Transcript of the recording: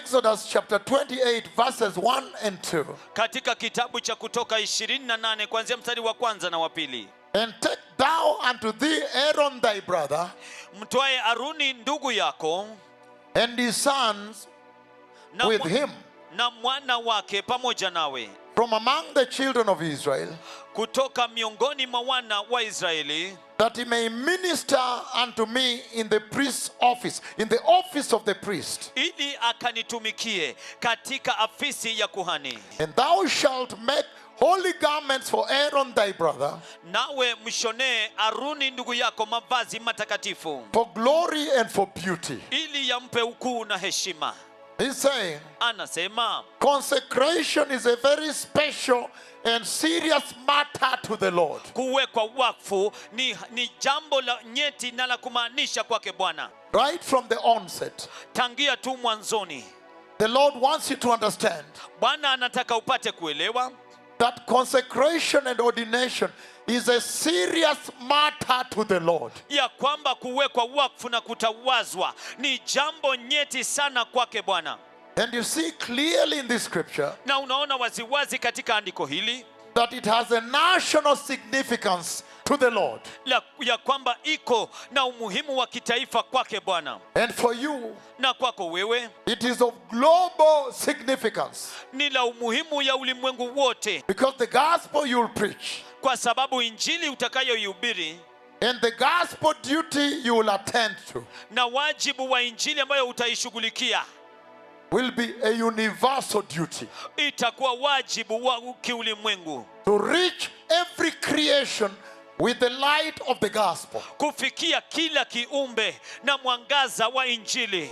Exodus chapter 28, verses 1 and 2. Katika kitabu cha Kutoka 28 kuanzia mstari wa kwanza na wa pili. "And take thou unto thee Aaron thy brother, Mtwae Aruni ndugu yako and his sons na, with him na mwana wake pamoja nawe from among the children of Israel, kutoka miongoni mwa wana wa Israeli, that he may minister unto me in the priest's office, in the office of the priest. Ili akanitumikie katika afisi ya kuhani. And thou shalt make holy garments for Aaron thy brother, Nawe mshonee Aruni ndugu yako mavazi matakatifu, for glory and for beauty." ili yampe ukuu na heshima. He's saying Anasema consecration is a very special and serious matter to the Lord. Kuwekwa wakfu ni jambo la nyeti na la kumaanisha kwake Bwana. Right from the onset, Tangia tu mwanzoni, the Lord wants you to understand Bwana anataka upate kuelewa that consecration and ordination is a serious matter to the Lord. Ya kwamba kuwekwa wakfu na kutawazwa ni jambo nyeti sana kwake Bwana. And you see clearly in this scripture Na unaona waziwazi katika andiko hili that it has a national significance to the Lord. Ya kwamba iko na umuhimu wa kitaifa kwake Bwana. And for you, Na kwako wewe it is of global significance ni la umuhimu ya ulimwengu wote, because the gospel you'll preach kwa sababu injili utakayoihubiri and the gospel duty you will attend to na wajibu wa injili ambayo utaishughulikia will be a universal duty itakuwa wajibu wa kiulimwengu to reach every creation with the light of the gospel. Kufikia kila kiumbe na mwangaza wa injili.